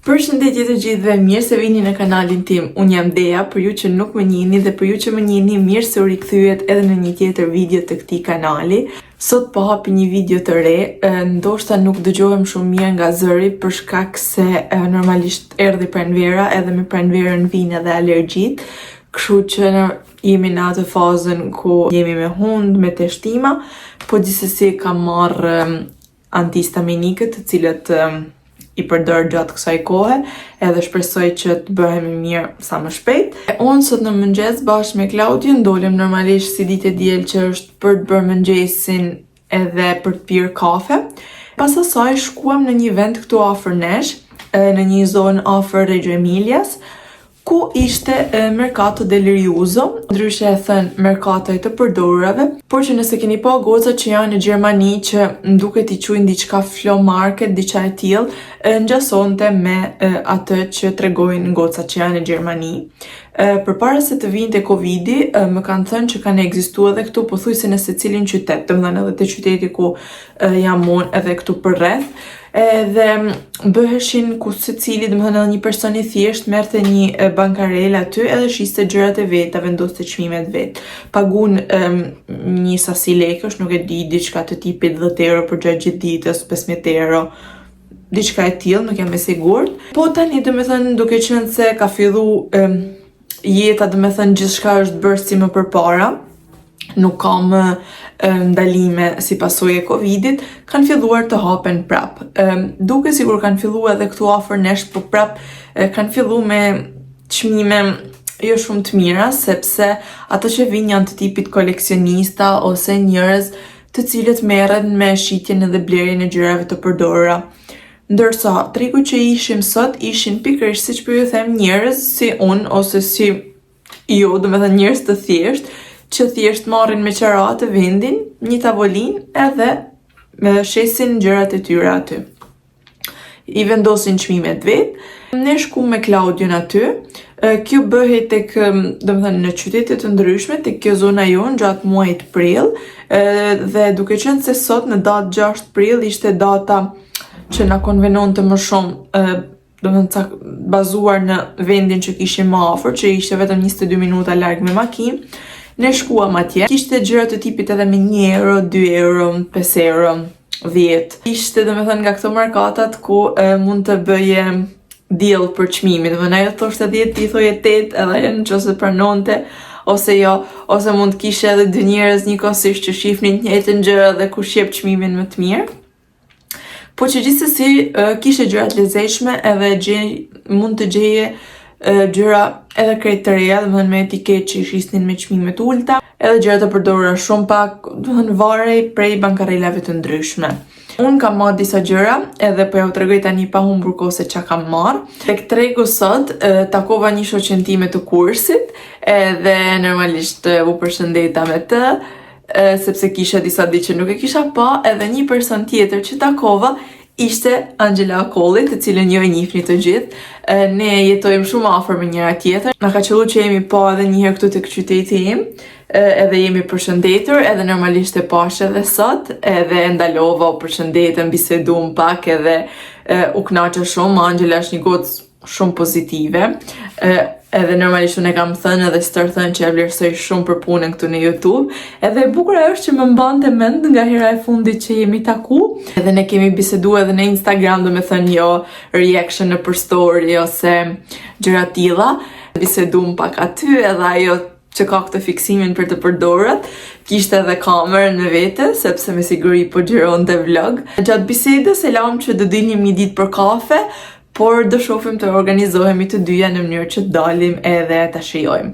Përshëndetje të gjithëve, mirë se vini në kanalin tim. Unë jam Dea, për ju që nuk më njihni dhe për ju që më njihni, mirë se u rikthyet edhe në një tjetër video të këtij kanali. Sot po hapi një video të re, ndoshta nuk dëgjohem shumë mirë nga zëri për shkak se normalisht erdhi pranvera, edhe me pranverën vijnë edhe alergjitë, kështu që jemi në atë fazën ku jemi me hundë, me teshtima, po gjithsesi kam marrë antihistaminikët të cilët i përdor gjatë kësaj kohe, edhe shpresoj që të bëhemi mirë sa më shpejt. Unë sot në mëngjes bashkë me Klaudion dolëm normalisht si ditë e diel që është për të bërë mëngjesin edhe për të pirë kafe. Pas asaj shkuam në një vend këtu afër nesh, në një zonë afër Reggio Emilias, ku ishte Mercato del Riuso, ndryshe e thënë Mercato e të përdorurave, por që nëse keni pa goca që janë në Gjermani që më duket i quajnë diçka Flohmarkt, diçka e tillë, ngjasonte me atë që tregojnë gocat që janë në Gjermani. Përpara se të vinte Covidi, më kanë thënë që kanë ekzistuar edhe këtu pothuajse në secilin qytet, domethënë edhe te qyteti ku jam unë edhe këtu përreth, edhe bëheshin ku secili, domethënë edhe një person i thjesht merrte një bankarel aty edhe shiste gjërat e veta, vendoste çmimet vet. Pagun um, një sasi lekësh, nuk e di, diçka të tipit 10 euro për gjatë gjithë ditës, 15 euro, diçka e tillë, nuk jam e sigurt. Po tani, domethënë, duke qenë se ka fillu um, jeta, domethënë, gjithçka është bërë si më përpara, nuk ka më ndalime si pasojë e Covidit, kanë filluar të hapen prap. Duke sikur kanë fillu edhe këtu afër nesh, po prap kanë fillu me çmime jo shumë të mira, sepse ata që vinë janë të tipit koleksionista ose njerëz të cilët merren me shitjen edhe blerjen e gjërave të përdorura. Ndërsa tregu që ishim sot ishin pikërisht siç po ju them njerëz si unë ose si Jo, domethënë njerëz të thjeshtë, që thjesht marrin me qera atë vendin, një tavolinë edhe me shesin gjërat e tyre aty. I vendosin çmimet vetë. Ne shkum me Klaudion aty. Kjo bëhej tek, domethënë në qytete të ndryshme, tek kjo zona jonë gjatë muajit prill, dhe duke qenë se sot në datë 6 prill ishte data që na konvenonte më shumë domethënë cak, bazuar në vendin që kishim më afër, që ishte vetëm 22 minuta larg me makinë, ne shkuam atje. Kishte gjëra të tipit edhe me 1 euro, 2 euro, 5 euro, 10. Ishte domethënë nga këto markatat ku e, mund të bëje deal për çmimin, domethënë ajo thoshte 10, ti thoje 8, edhe ajo në qoftë se pranonte ose jo, ose mund të kishe edhe dy njerëz njëkohësisht që shifnin të njëjtën gjë dhe kush jep çmimin më të mirë. Po që gjithsesi kishte gjëra të lezetshme edhe gjej, mund të gjeje gjëra edhe krejt të reja, domethënë me etiketë që i shisnin me çmime të ulta, edhe gjëra të përdorura shumë pak, domethënë varej prej bankarelave të ndryshme. Unë kam marrë disa gjëra edhe po ja u tregoj tani pa humbur kohë se ça kam marrë. Tek tregu sot takova një shoqen time të kursit edhe normalisht u përshëndeta me të sepse kisha disa ditë që nuk e kisha pa, edhe një person tjetër që takova ishte Angela Akolli, të cilën ju e njihni të gjithë. Ne jetojmë shumë afër me njëra tjetrën. Na ka qëllu që jemi pa edhe një herë këtu tek qyteti im, edhe jemi përshëndetur, edhe normalisht e pashë edhe sot, edhe e ndalova, u përshëndetëm, bisedum pak edhe u knaqa shumë. Angela është një gocë shumë pozitive. Edhe normalisht unë e kam thënë edhe stërthënë që e vlerësoj shumë për punën këtu në YouTube. Edhe e bukura është që më mbante mend nga hera e fundit që jemi taku. Edhe ne kemi bisedu edhe në Instagram, domethënë jo reaction nëpër story ose gjëra tilla. Bisedum pak aty edhe ajo që ka këtë fiksimin për të përdorat, kishte edhe kamerën me vete, sepse me siguri po xhironte vlog. Gjatë bisedës e lamë që do dilnim një ditë për kafe, por do shofim të organizohemi të dyja në mënyrë që të dalim edhe ta shijojmë.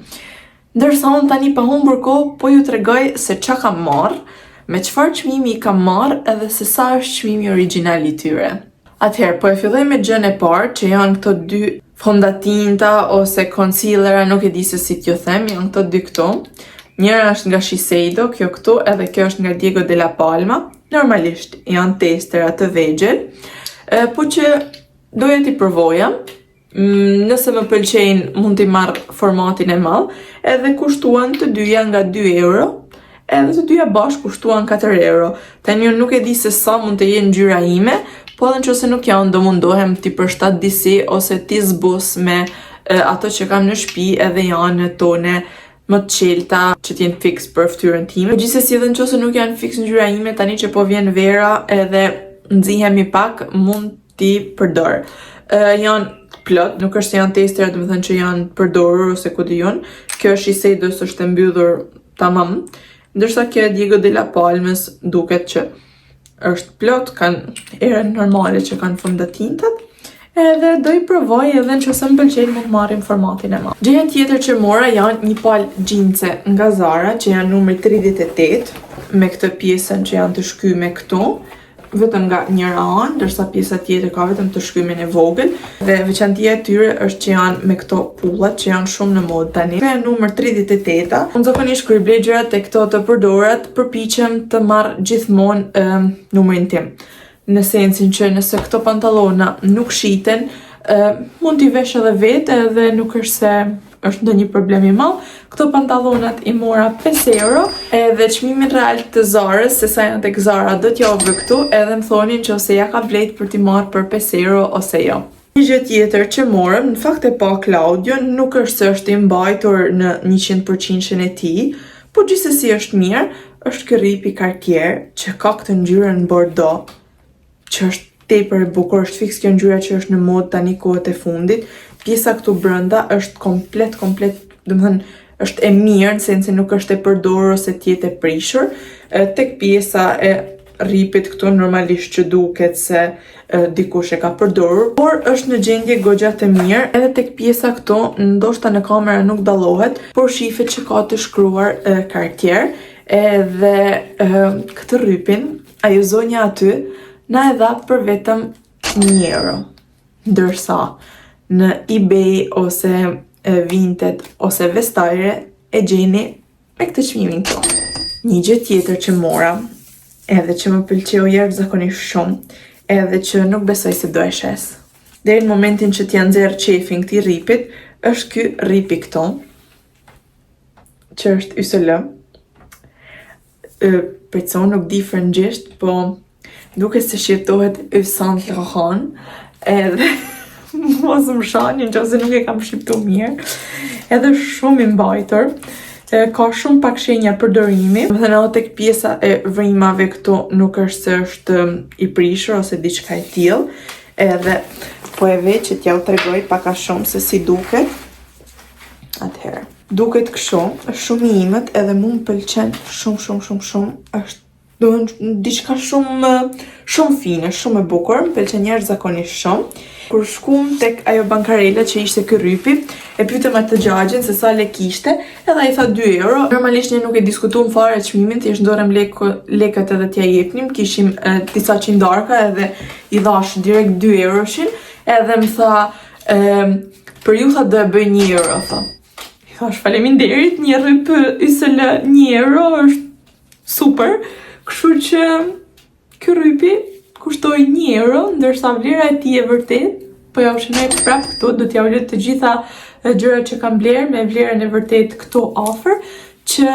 Ndërsa unë tani pa humbur kohë, po ju tregoj se ça kam marrë, me çfarë çmimi i kam marrë edhe se sa është çmimi origjinal i tyre. Atëherë, po e filloj me gjënë e parë, që janë këto dy fondatinta ose concealera, nuk e di se si t'ju them, janë këto dy këtu. Njëra është nga Shiseido, kjo këtu, edhe kjo është nga Diego della Palma. Normalisht janë testera të vegjël, po që doja t'i provoja. Mm, nëse më pëlqejnë, mund t'i marr formatin e madh, edhe kushtuan të dyja nga 2 euro, edhe të dyja bashkë kushtuan 4 euro. Tani unë nuk e di se sa mund të jenë ngjyra ime, po edhe në qoftë se nuk janë, do mundohem t'i përshtat disi ose t'i zbus me ato që kam në shtëpi edhe janë në tone më të qelta që t'jenë fiks për fytyrën time. Po gjithsesi edhe në qoftë se nuk janë fiks ngjyra ime, tani që po vjen vera edhe nxihemi pak, mund t'i përdor. Janë plot, nuk është se janë testera, do të thënë që janë përdorur ose ku di unë. Kjo është Shiseidos është e mbyllur tamam. Ndërsa kjo e Diego della Palmës duket që është plot, kanë erën normale që kanë fondatintat. Edhe do i provoj edhe në qoftë se më pëlqejnë mund të marrim formatin e madh. Gjëja tjetër që mora janë një palë xhinse nga Zara që janë numri 38 me këtë pjesën që janë të shkyme këtu vetëm nga njëra anë, ndërsa pjesa tjetër ka vetëm të shkymin e vogël. Dhe veçantia e tyre është që janë me këto pullat që janë shumë në modë tani. Kjo janë numër 38-a. Unë zakonisht kur i blej gjërat te këto të përdorat, përpiqem të marr gjithmonë um, numrin tim. Në sensin që nëse këto pantallona nuk shiten, uh, mund t'i vesh edhe vetë edhe nuk është se është ndonjë problem i madh. Këto pantallonat i mora 5 euro, edhe çmimin real të Zarës, se sa janë tek Zara, do t'ja vë këtu, edhe më thoni nëse ja ka vlejt për t'i marrë për 5 euro ose jo. Një gjë tjetër që morëm, në fakt e pa Claudio, nuk është se është i mbajtur në 100%-shin e tij, po gjithsesi është mirë, është ky rripi Cartier që ka këtë ngjyrën bordo, që është tepër e bukur, është fiks kjo ngjyra që është në modë tani kohët e fundit. Pjesa këtu brenda është komplet komplet, domethënë është e mirë në sensin nuk është e përdorur ose të jetë e prishur. Tek pjesa e rripit këtu normalisht që duket se e, dikush e ka përdorur, por është në gjendje goxha të mirë. Edhe tek pjesa këtu, ndoshta në kamera nuk dallohet, por shifet që ka të shkruar e, Cartier, edhe e, këtë rrypin Ajo zonja aty na e dha për vetëm 1 euro. Ndërsa në eBay ose Vinted ose Vestiaire e gjeni me këtë çmimin këtu. Një gjë tjetër që mora, edhe që më pëlqeu jashtëzakonisht shumë, edhe që nuk besoj se do e shes. Deri në momentin që t'ja nxjerr qefin këtij rripit, është ky rripi këtu, që është YSL. Prit se unë nuk di frëngjisht, po duket se shqiptohet Yves Saint Laurent, edhe mos më shani në qoftë se nuk e kam shqiptu mirë, edhe shumë i mbajtur, e, ka shumë pak shenja përdorimi, domethënë edhe tek pjesa e vrimave këtu nuk është se është i prishur ose diçka e tillë, edhe po e ve që t'jau tregoj pak a shumë se si duket, atëherë. Duket kështu, është shumë i imët edhe mu më pëlqen shumë shumë shumë shumë, është do diçka shumë shumë fine, shumë e bukur, më pëlqen jashtëzakonisht shumë. Kur shkum tek ajo bankarela që ishte ky rrypi, e pyetëm atë xhaxhin se sa lek ishte, edhe ai tha 2 euro. Normalisht ne nuk e diskutuam fare çmimin, thjesht nxorëm lek, lekët edhe t'ia jepnim, kishim e, disa qindarka edhe i dhash direkt 2 euroshin, edhe më tha e, për ju tha do e bëj 1 euro, tha. I thash faleminderit, një rryp YSL 1 euro është super. Kështu që ky rrypi kushtoi 1 euro, ndërsa vlera e tij e vërtet, po ja u shënoj prap këtu, do t'ja u lë të gjitha gjërat që kam blerë me vlerën e vërtet këtu afër, që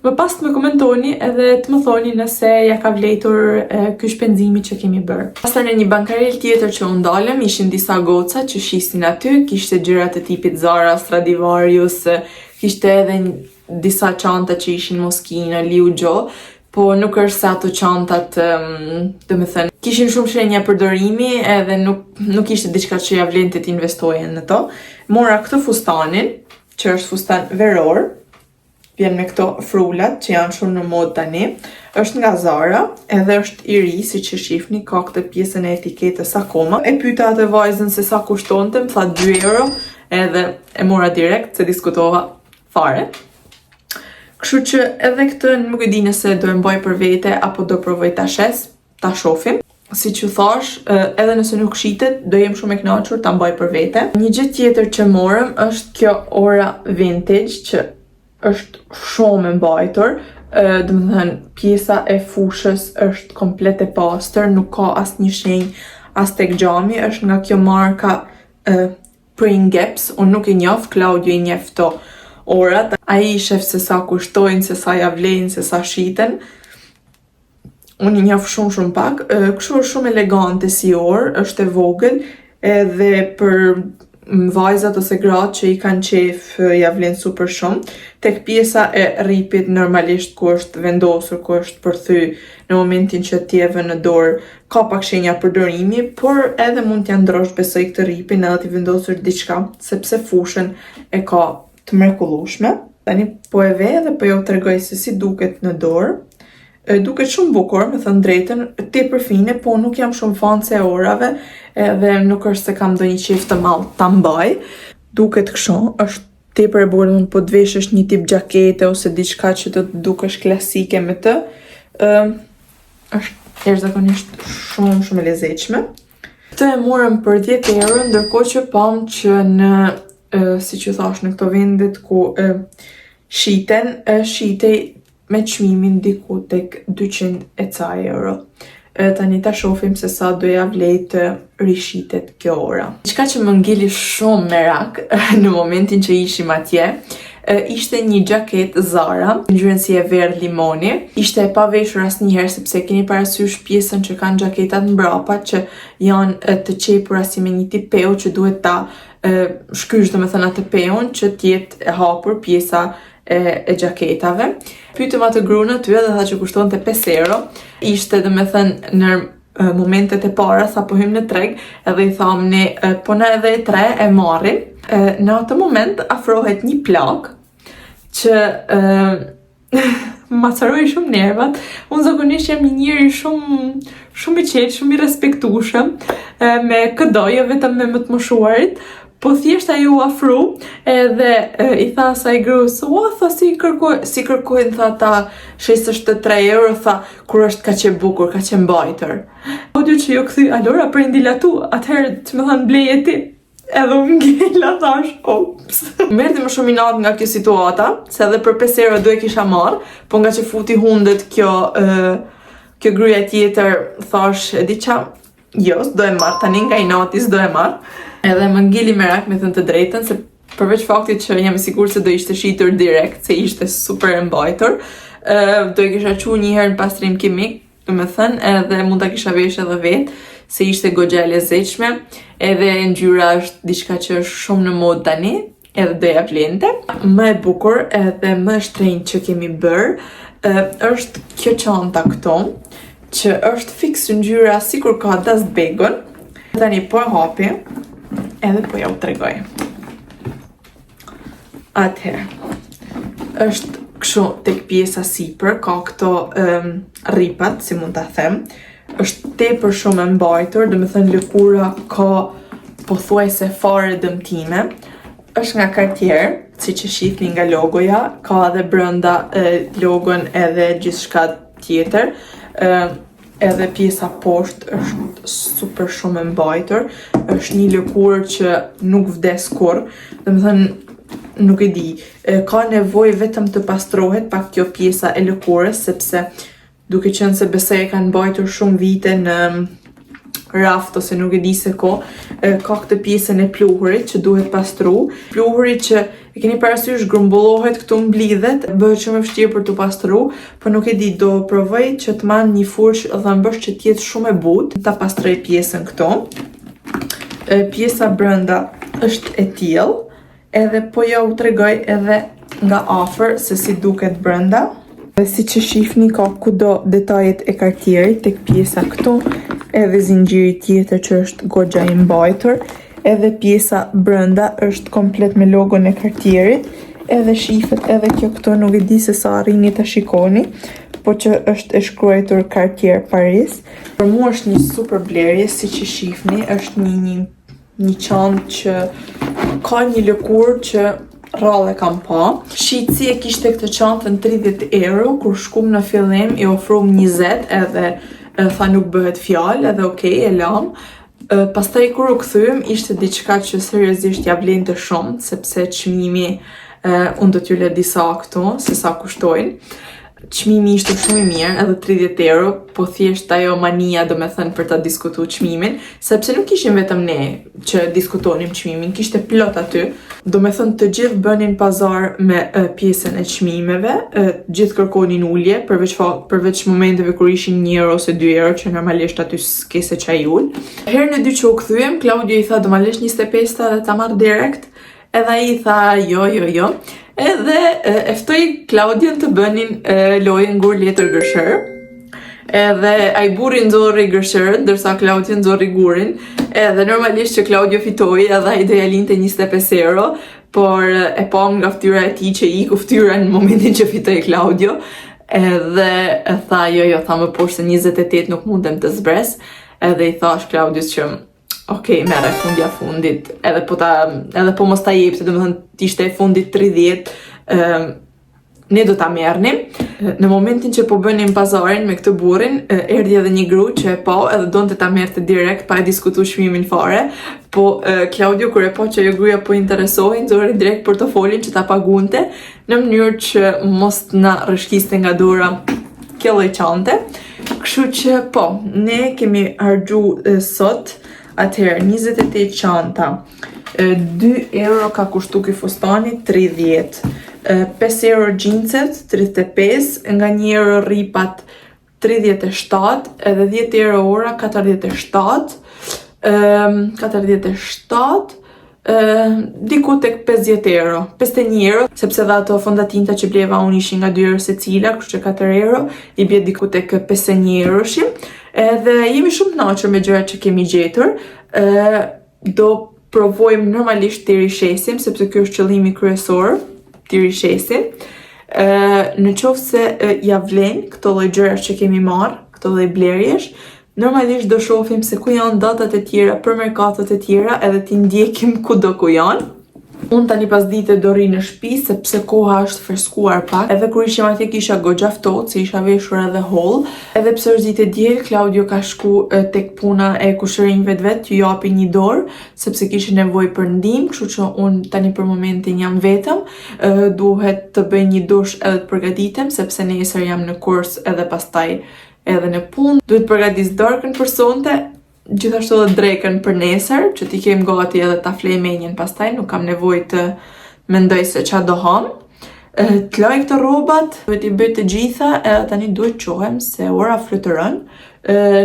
më pas të më komentoni edhe të më thoni nëse ja ka vlejtur ky shpenzimi që kemi bërë. Pastaj në një bankarel tjetër që u ndalëm, ishin disa goca që shisnin aty, kishte gjëra të tipit Zara, Stradivarius, kishte edhe disa çanta që ishin Moschino, Liu Jo, po nuk është se ato çantat, domethënë, kishin shumë shenja përdorimi edhe nuk nuk ishte diçka që ja vlente të investoje në to. Mora këtë fustanin, që është fustan veror, vjen me këto frulat që janë shumë në modë tani. Është nga Zara, edhe është i ri, siç e shihni, ka këtë pjesën e etiketës akoma. E pyeta atë vajzën se sa kushtonte, më tha 2 euro, edhe e mora direkt, s'e diskutova fare. Kështu që edhe këtë nuk e di nëse do e mbaj për vete apo do provoj ta shes, ta shohim. Siç ju thash, edhe nëse nuk shitet, do jem shumë e kënaqur ta mbaj për vete. Një gjë tjetër që morëm është kjo ora vintage që është shumë e mbajtur. Domethënë, pjesa e fushës është komplet e pastër, nuk ka asnjë shenjë as tek xhami, është nga kjo marka Pringeps, unë nuk e njoh, Claudio i njeh këto orat. Ai i shef se sa kushtojnë, se sa ja vlejnë, se sa shiten. Unë i njoh shumë shumë pak. Kështu është shumë elegante si orë, është e vogël, edhe për vajzat ose gratë që i kanë qef ja vlen super shumë. Tek pjesa e rripit normalisht ku është vendosur, ku është përthy në momentin që ti e vën në dorë, ka pak shenja përdorimi, por edhe mund t'ja ndrosh besoj këtë rripin edhe t'i vendosur diçka, sepse fushën e ka të mrekullueshme. Tani po e ve dhe po ju tregoj se si duket në dorë. Duket shumë bukur, me thënë drejtën, tepër fine, po nuk jam shumë fanse e orave, edhe nuk është se kam ndonjë qef të madh ta mbaj. Duket kështu, është tepër e bukur, mund po të veshësh një tip xhakete ose diçka që do të dukesh klasike me të. Është jashtëzakonisht shumë shumë e lezetshme. Këtë e morëm për 10 euro, ndërkohë që pam që në, si që thash, në këto vendet ku shiten, shitej me çmimin diku tek 200 e ca euro. Tani ta shohim se sa do ja vlej të rishitet kjo ora. Diçka që më ngeli shumë merak në momentin që ishim atje, ishte një xhaket Zara, ngjyrën si e verdh limoni. Ishte e paveshur asnjëherë sepse keni parasysh pjesën që kanë xhaketat mbrapa që janë të qepura si me një tip peu që duhet ta shkysh domethënë atë peun që të jetë e hapur pjesa e xhaketave. Pyetëm atë gruan aty edhe tha që kushtonte 5 euro. Ishte domethënë në momentet e para sa po hym në treg edhe i tham ne po na edhe e tre e marrim. Në atë moment afrohet një plak që ma acaroi shumë nervat. Unë zakonisht jam një njeri shumë shumë i qetë, shumë i respektueshëm me këdo, jo vetëm me më të moshuarit, po thjesht ajo u afru edhe i tha asaj gruas, "Ua, tha si kërkoj, si kërkojnë tha ta shesësh të 3 euro, tha, kur është kaq e bukur, kaq e mbajtur." Audio që ju kthy, "Allora prendi la tu, atëherë që më thanë bleje ti." Edhe unë ngela thash, ops. Më erdhi më shumë inat nga kjo situata, se edhe për 5 euro do e kisha marr, po nga që futi hundet kjo kjo gruaja tjetër, thash, e di qa, jo, s'do e marr tani nga inati s'do e marr. Edhe më ngeli merak me thënë të drejtën, se përveç faktit që jam e sigurt se do ishte shitur direkt, se ishte super e mbajtur, do e kisha çu një herë në pastrim kimik, do me thënë, edhe mund ta kisha vesh edhe vetë, se ishte goxha e lezetshme, edhe ngjyra është diçka që është shumë në modë tani, edhe do ja vlente. Më e bukur edhe më e shtrenjtë që kemi bërë, është kjo çanta këtu, që është fiks ngjyra sikur ka dust bag-un. Tani po e hapi, edhe po ja u tregoj. Atëherë, është kështu tek pjesa sipër, ka këto rripat, si mund ta them. Është tepër shumë e mbajtur, do me thënë lëkura ka pothuajse fare dëmtime. Është nga Cartier, si që shihni nga logoja, ka edhe brenda logon edhe gjithçka tjetër. Edhe pjesa poshtë është super shumë e mbajtur. Është një lëkurë që nuk vdes kurrë, do me thënë nuk e di, ka nevojë vetëm të pastrohet pak kjo pjesa e lëkurës, sepse duke qenë se besoj e kanë mbajtur shumë vite në raft ose nuk e di se ko, ka këtë pjesën e pluhurit që duhet pastru. Pluhuri që e keni parasysh grumbullohet këtu mblidhet, bëhet shumë e vështirë për t'u pastru, po nuk e di, do provoj që të marr një furçë dhëmbësh që të jetë shumë e butë, ta pastroj pjesën këtu. Pjesa brenda është e tillë, edhe po ja u tregoj edhe nga afër se si duket brenda. Dhe si që shifni ka kudo detajet e Cartierit tek pjesa këtu, edhe zinxhiri tjetër që është goxha i mbajtur, edhe pjesa brenda është komplet me logon e Cartierit, edhe shifet edhe kjo këtu nuk e di se sa arrini ta shikoni, po që është e shkruajtur Cartier Paris. Për mua është një super blerje, si që shifni, është një çantë që ka një lëkurë që rrallë e kam pa. Shitësi e kishte këtë çantën 30 euro, kur shkum në fillim i ofrum 20 edhe tha nuk bëhet fjalë, edhe okej, e lam. Pastaj kur u kthyem ishte diçka që seriozisht ja vlente shumë, sepse çmimi unë do t'ju lë disa këtu se sa kushtojnë. Çmimi ishte shumë i mirë, edhe 30 euro, po thjesht ajo mania do me thënë për ta diskutu çmimin, sepse nuk ishim vetëm ne që diskutonim çmimin, kishte plot aty. Do me thënë të gjithë bënin pazar me e, pjesën e çmimeve, e, gjithë kërkonin ulje, përveç, fa, përveç momenteve kur ishin 1 euro ose 2 euro, që normalisht aty s'ke se ça i ul. Herën e dytë që u kthyem, Claudio i tha do ma lesh 25 dhe ta marr direkt, Edhe ai i tha jo, jo, jo. Edhe e, e ftoi Klaudion të bënin e, lojën gur letër gërshër. Edhe ai burri nxorri gërshërën, ndërsa Klaudio nxorri gurin. Edhe normalisht që Klaudio fitoi, edhe ai do ja linte 25 euro, por e pam nga fytyra e tij që i iku fytyra në momentin që fitoi Klaudio. Edhe e tha jo, jo, tha më poshtë se 28 nuk mundem të zbres. Edhe i thash Klaudios që ok, merre fundja fundit, edhe po ta, edhe po mos ta jepte, domethënë të ishte e fundit 30, ëm ne do ta merrnim. Në momentin që po bënim pazarin me këtë burrin, erdhi edhe një gru që e pa edhe donte ta merrte direkt pa e diskutu çmimin fare, po Claudio kur e pa që ajo gruaja po interesohej, nxori direkt portofolin që ta paguante në mënyrë që mos të na rrëshkiste nga dora kjo lloj çante. Kështu që po, ne kemi harxhu sot atëherë 28 çanta. 2 euro ka kushtu ky fustani 30. 5 euro xhinset 35, nga 1 euro rripat 37, edhe 10 euro ora 47. 47 diku tek 50 euro, 51 euro, sepse dhe ato fondatinta që bleva unë ishin nga 2 euro secila, kështu që 4 euro, i bie diku tek 51 euroshi. Edhe jemi shumë të kënaqur me gjërat që kemi gjetur. Ë do provojmë normalisht t'i rishesim, sepse ky është qëllimi kryesor, t'i rishesim. Ë në qoftë se ja vlen këto lloj gjërash që kemi marr, këto lloj blerjesh, Normalisht do shohim se ku janë datat e tjera për merkatot e tjera edhe t'i ndjekim kudo ku janë. Unë tani pas dite do rri në shtëpi sepse koha është freskuar pak. Edhe kur ishim atje kisha goxha ftohtë se isha veshur edhe holl. Edhe pse është ditë e diel, Claudio ka shku tek puna e kushërinjve të vet t'ju japi një dorë sepse kishin nevojë për ndihmë, kështu që unë tani për momentin jam vetëm. Duhet të bëj një dush edhe të përgatitem sepse nesër jam në kurs edhe pastaj edhe në punë. Duhet përgatis darkën për sonte, gjithashtu edhe drekën për nesër, që t'i kem gati edhe ta flej menjen pastaj, nuk kam nevojë të mendoj se qa do ham. Të laj këto rrobat, duhet i bëj të gjitha, edhe tani duhet çohem se ora fluturon.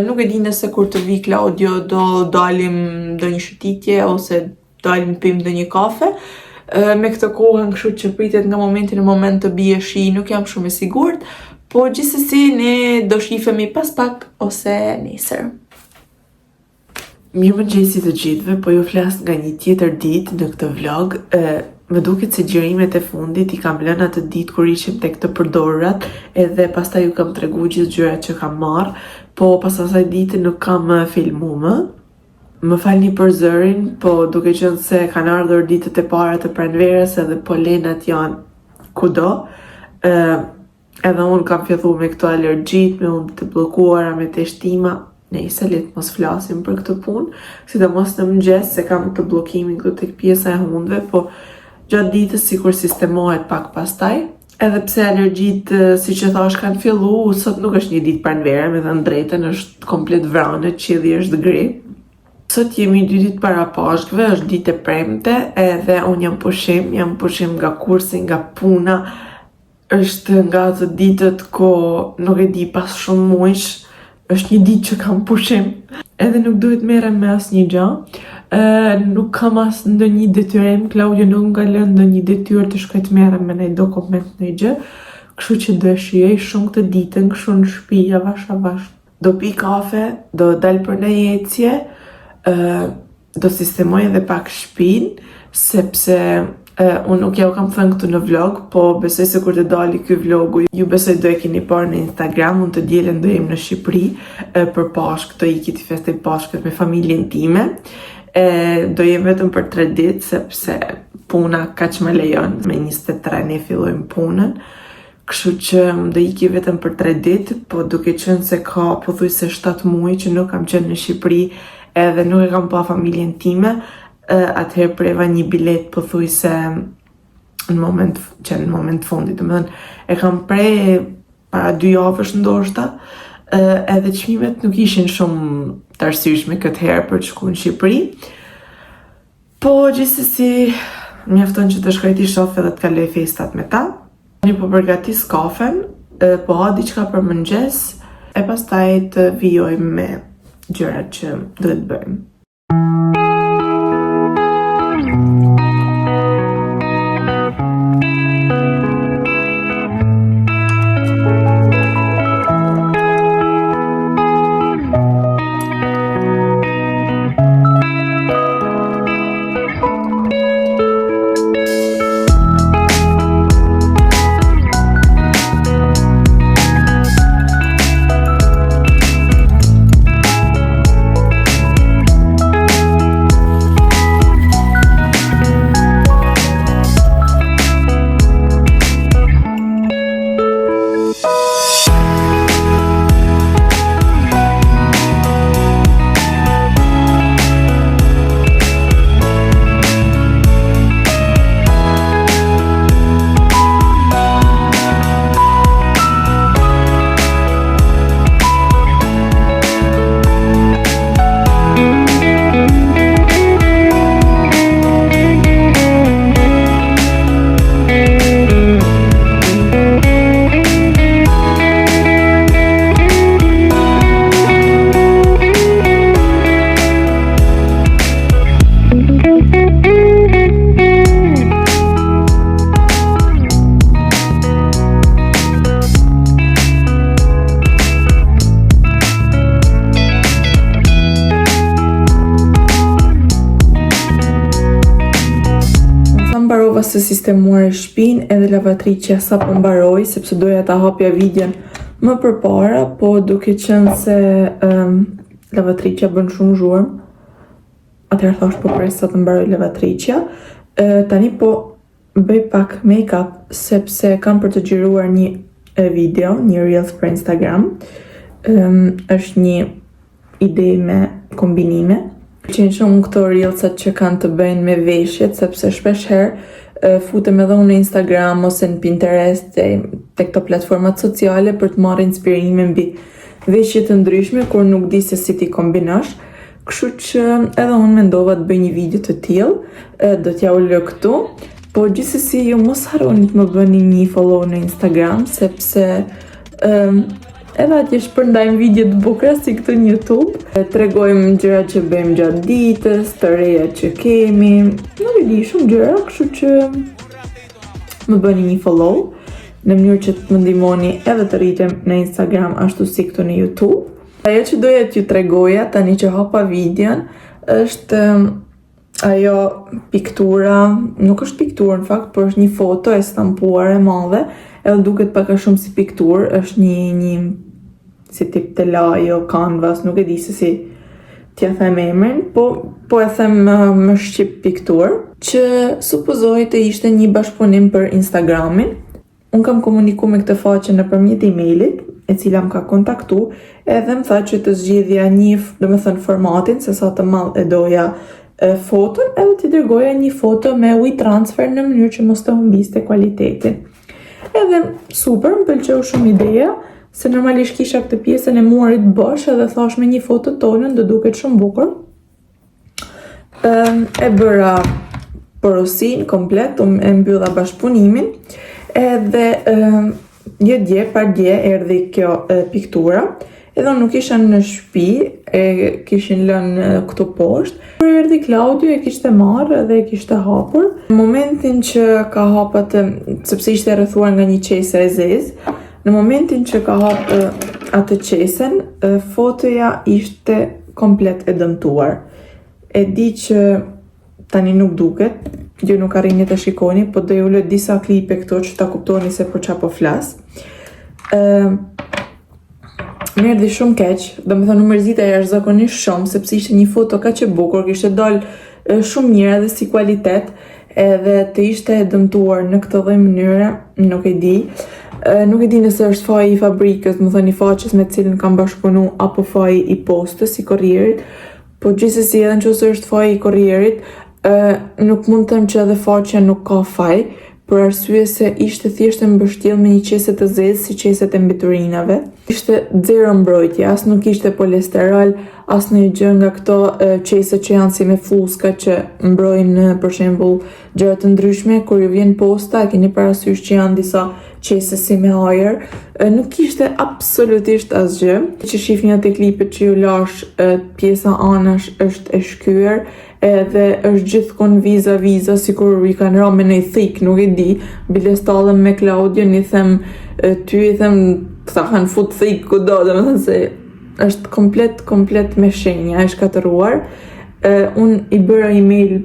Nuk e di nëse kur të vi Claudio do dalim ndonjë shëtitje ose dalim të pim ndonjë kafe. Me këtë kohën kështu që pritet nga momenti në moment të bie shi, nuk jam shumë e sigurt, po gjithsesi ne do shifemi pas pak ose nesër. Mirëmëngjesi të gjithëve, po ju flas nga një tjetër ditë në këtë vlog. E, më duket se xhirimet e fundit i kam lënë atë ditë kur ishim tek të përdorurat, edhe pastaj ju kam tregu gjithë gjërat që kam marrë, po pas asaj dite nuk kam filmu më. Më falni për zërin, po duke qenë se kanë ardhur ditët e para të pranverës edhe polenat janë kudo, ë edhe unë kam fillu me këto alergjit, me hundë të bllokuara, me teshtima, nejse le të mos flasim për këtë punë, sidomos në mëngjes se kam të bllokimin këtu tek pjesa e hundëve, po gjatë ditës sikur sistemohet pak pastaj. Edhe pse alergjitë, siç e thash, kanë fillu, sot nuk është një ditë pranvere, me thënë drejtën, është komplet vranë, qielli është gri. Sot jemi dy ditë para Pashkëve, është ditë e premte, edhe unë jam pushim, jam pushim nga kursi, nga puna, është nga ato ditët ko nuk e di pas shumë muajsh, është një ditë që kam pushim. Edhe nuk duhet merrem me asnjë gjë. Ë nuk kam as ndonjë detyrim, Klaudio nuk më ka lënë ndonjë detyrë të shkoj të merrem me ndonjë dokument ndonjë gjë. Kështu që do e shijoj shumë këtë ditën, kështu në shtëpi avash avash. Do pi kafe, do dal për në ecje, ë do sistemoj edhe pak shtëpinë, sepse uh, unë nuk ja u kam thënë këtu në vlog, po besoj se kur të dali ky vlogu, ju besoj do e keni parë në Instagram, unë të dielën do jem në Shqipëri uh, për Pashkë, do iki t'i festoj Pashkët me familjen time. E, do jem vetëm për 3 ditë, sepse puna kaq më lejon, me 23 ne fillojmë punën. Kështu që do iki vetëm për 3 ditë, po duke qenë se ka pothuajse 7 muaj që nuk kam qenë në Shqipëri edhe nuk e kam pa familjen time, atëherë preva një bilet pothuajse në moment që në moment fundit, domethënë e kam pre para dy javësh ndoshta, edhe çmimet nuk ishin shumë të arsyeshme këtë herë për të shku në Shqipëri. Po gjithsesi mjafton që të shkoj t'i shoh edhe të kaloj festat me ta. Tani po përgatis kafen, po ha diçka për mëngjes e pastaj të vijojmë me gjërat që duhet të bëjmë. Sa mbarova së sistemuari shpinë edhe lavatriçja sapo mbaroi, sepse doja ta hapja videon më përpara, po duke qenë se um, lavatriçja bën shumë zhurmë, atëherë thash po pres sa të mbaroj lavatriçja. Tani po bëj pak make-up sepse kam për të xhiruar një video, një reels për Instagram. Um, është një ide me kombinime. Pëlqejnë shumë këto reelsat që kanë të bëjnë me veshjet, sepse shpesh herë futem edhe unë në Instagram ose në Pinterest te, te këto platformat sociale për të marrë inspirime mbi veshje të ndryshme kur nuk di se si t'i kombinosh. Kështu që edhe unë mendova të bëj një video të tillë, do t'jua lë këtu. Po gjithsesi ju mos harroni të më bëni një follow në Instagram sepse um, edhe atje shpërndajmë video të bukura si këtu në YouTube. Tregojmë gjërat që bëjmë gjatë ditës, të reja që kemi, nuk e di shumë gjëra, kështu që më bëni një follow në mënyrë që të më ndihmoni edhe të rritem në Instagram ashtu si këtu në YouTube. Ajo që doja t'ju tregoja tani që hapa videon është ajo piktura, nuk është pikturë në fakt, por është një foto e stampuar e madhe, edhe duket pak a shumë si pikturë, është një një si tip telajo, canvas, nuk e di se si t'ja them emrin, po po e them më, më shqip pikturë, që supozohej të ishte një bashkëpunim për Instagramin. Unë kam komuniku me këtë faqe nëpërmjet emailit, e cila më ka kontaktu, edhe më tha që të zgjidhja një, domethënë formatin, se sa të madh e doja e, foton, edhe t'i dërgoja një foto me WeTransfer në mënyrë që mos të humbiste kualitetin. Edhe super, më pëlqeu shumë ideja, se normalisht kisha këtë pjesën e murit bosh edhe thash me një foto tonën do duket shumë bukur. E bëra porosinë komplet, unë e mbylla bashkëpunimin, edhe një dje, par dje, erdhi kjo e, piktura, edhe unë nuk isha në shtëpi, e kishin lënë këtu poshtë. Kur erdhi Klaudio e kishte marrë dhe e kishte hapur. Në momentin që ka hap atë, sepse ishte rrethuar nga një qese e zezë, në momentin që ka hap atë qesen, fotoja ishte komplet e dëmtuar. E di që tani nuk duket, ju nuk arrini të shikoni, po do ju lë disa klipe këtu që ta kuptoni se për ça po flas. Ë Më erdhi shumë keq, domethënë u mërzita jashtëzakonisht shumë, sepse ishte një foto kaq e bukur, kishte dalë shumë mirë edhe si kualitet, edhe të ishte e dëmtuar në këtë lloj mënyre, nuk e di. Nuk e di nëse është faji i fabrikës, domethënë i faqes me të cilën kam bashkëpunu, apo faji i postës, i korrierit, po gjithsesi edhe në qoftë se është faji i korrierit, nuk mund të them që edhe faqja nuk ka faj, për arsye se ishte thjesht e mbështjellë me një qese të zezë si qeset e mbeturinave. Ishte zero mbrojtje, as nuk ishte polesterol, as ndonjë gjë nga këto qese që janë si me flluska që mbrojnë për shembull gjëra të ndryshme kur ju vjen posta, e keni parasysh që janë disa qese si me ajër, nuk kishte absolutisht asgjë. Që shihni atë klipet që ju lash, pjesa anash është e shkyer, edhe është gjithkun viza viza sikur i kanë ra me një thik, nuk e di. Biles tallem me Klaudion, i them ty i them këta kanë fut thik kudo, domethënë se është komplet komplet me shenja e shkatërruar. Unë i bëra email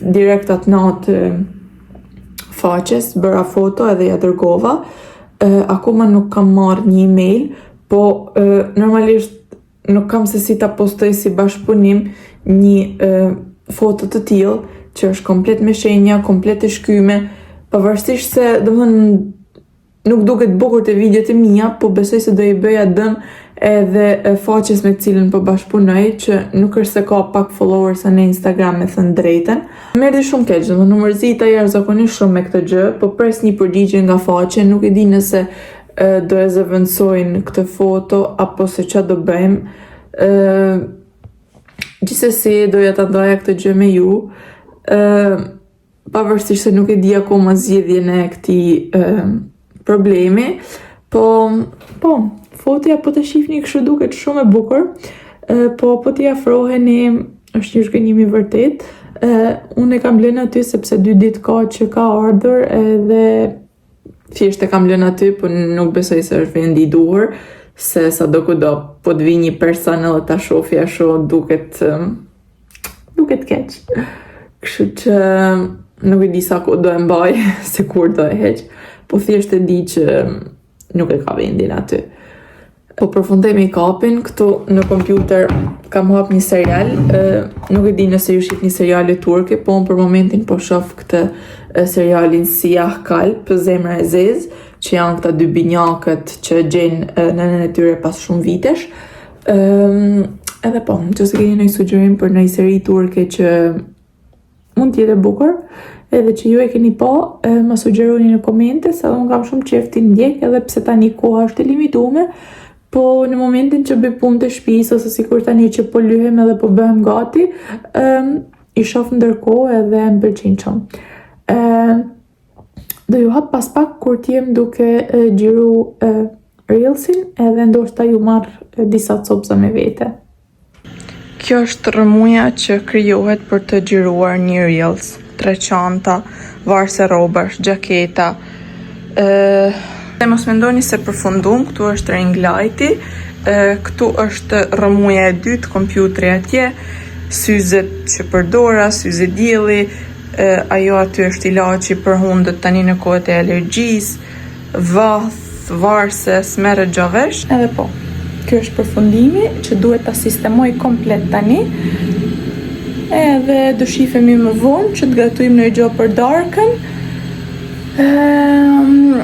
direkt atë natë faqes, bëra foto edhe ja dërgova. Akoma nuk kam marrë një email, po normalisht nuk kam se si ta postoj si bashkëpunim një foto të tillë që është komplet me shenja, komplet e shkyme, pavarësisht se, domethënë, nuk duket bukur te videot e mia, po besoj se do i bëja dëm edhe faqes me cilën po bashkëpunoj, që nuk është se ka pak followers në Instagram me thënë drejtën. Më erdhi shumë keq, domethënë u mërzita jashtëzakonisht shumë me këtë gjë, po pres një përgjigje nga faqe, nuk e di nëse do e zëvendësojnë këtë foto apo se ça do bëjmë. Ë gjithsesi doja ta ndaja këtë gjë me ju. Ë pavarësisht se nuk e di akoma zgjidhjen e këtij problemi, po po, fotoja po të shihni kështu duket shumë e bukur, po po t'i afroheni është një zhgënjim i vërtet. Unë e kam lënë aty sepse dy ditë ka që ka ardhur edhe thjesht e kam lënë aty, po nuk besoj se është vendi i duhur, se sa do kudo, po të vi një person edhe ta shofi ashtu duket duket keq. Kështu që nuk e di sa kohë do e mbaj, se kur do e heq, po thjesht e di që nuk e ka vendin aty. Po përfundoj make-upin, këtu në kompjuter kam hap një serial, nuk e di nëse ju shihni seriale turke, po unë për momentin po shoh këtë serialin Siyah Kalp, Zemra e Zezë, që janë këta dy binjakët që gjejnë nënën e tyre pas shumë vitesh. Ëm edhe po, nëse keni ndonjë sugjerim për ndonjë seri turke që mund të jetë e bukur, edhe që ju e keni pa, më sugjeroni në komente, se unë kam shumë qef t'i ndjek, edhe pse tani koha është e limitume, po në momentin që bëj punë të shtëpisë ose sikur tani që po lyhem edhe po bëhem gati, um, i shoh ndërkohë edhe më pëlqejnë shumë. Ëm do ju hap pas pak kur t'jem duke xhiru Reelsin edhe ndoshta ju marr disa copëza me vete. Kjo është rrëmuja që krijohet për të xhiruar një Reels. Tre çanta, varëse rrobash, xhaketa. Ë Dhe mos mendoni se përfundum, këtu është ring lighti, këtu është rrëmuja e dytë, kompjuteri atje, syzet që përdora, syze dielli, ajo aty është ilaçi për hundët tani në kohët e alergjisë, vath, varëse, s'merret gjë vesh. Edhe po, kjo është përfundimi që duhet ta sistemoj komplet tani. Edhe do shifemi më vonë që të gatujmë një gjë për darkën. Ehm,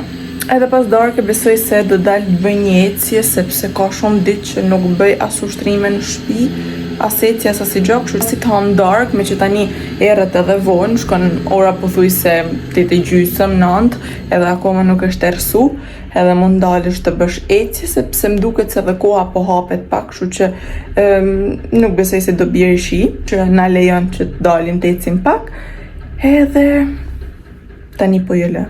edhe pas darke besoj se do dal të bëj një ecje sepse ka shumë ditë që nuk bëj as ushtrime në shtëpi, as ecje as asgjë, kështu që si të ham darkë, me që tani erret edhe vonë, shkon ora pothuajse 8 e gjysëm, 9, edhe akoma nuk është errësu, edhe mund dalësh të bësh ecje sepse më duket se edhe koha po hapet pak, kështu që um, nuk besoj se do bjerë shi, që na lejon që të dalim të ecim pak. Edhe tani po ju lë.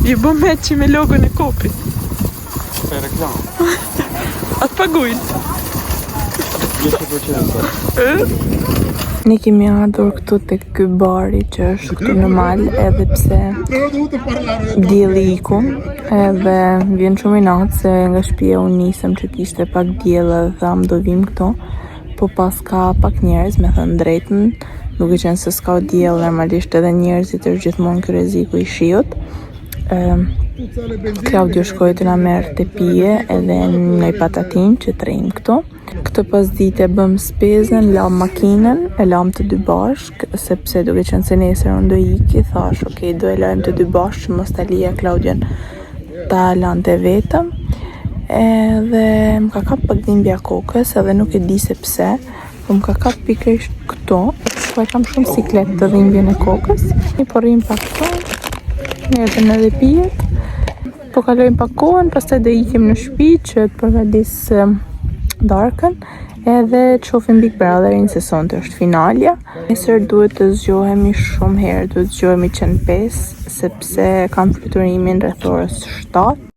Je bo meqi me logon e Coop-it. Se reklam. A të pagujnë. Ne kemi ardhur këtu tek ky bari që është këtu në mal, edhe pse dielli iku, edhe vjen shumë inat se nga shtëpia u nisëm që kishte pak diell edhe tham do vim këtu, po pas ka pak njerëz, me thënë drejtën, duke qenë se s'ka diell normalisht edhe njerëzit është gjithmonë ky rreziku i shiut. Ëm Claudio shkoi të na merr të pije edhe një patatin që të rrim këtu. Këtë pasdite bëm spezën, lam makinën, e lam të dy bashk, sepse duke qenë se nesër unë do iki, thash, ok, do e lajmë të dy bashk, që mos ta lija Klaudion ta lante vetëm. Edhe më ka kap pak dhimbja kokës, edhe nuk e di se pse, po më ka kap pikërisht këtu, po e kam shumë siklet të dhimbjen e kokës. Ne po rrim pak këtu, erdhën edhe pijet. Po kalojmë pak kohën, pastaj do ikim në shtëpi që të përgatis darkën edhe të shohim Big Brotherin se sonte është finalja. Nesër duhet të zgjohemi shumë herë, duhet të zgjohemi që në 5 sepse kam fluturimin rreth orës 7.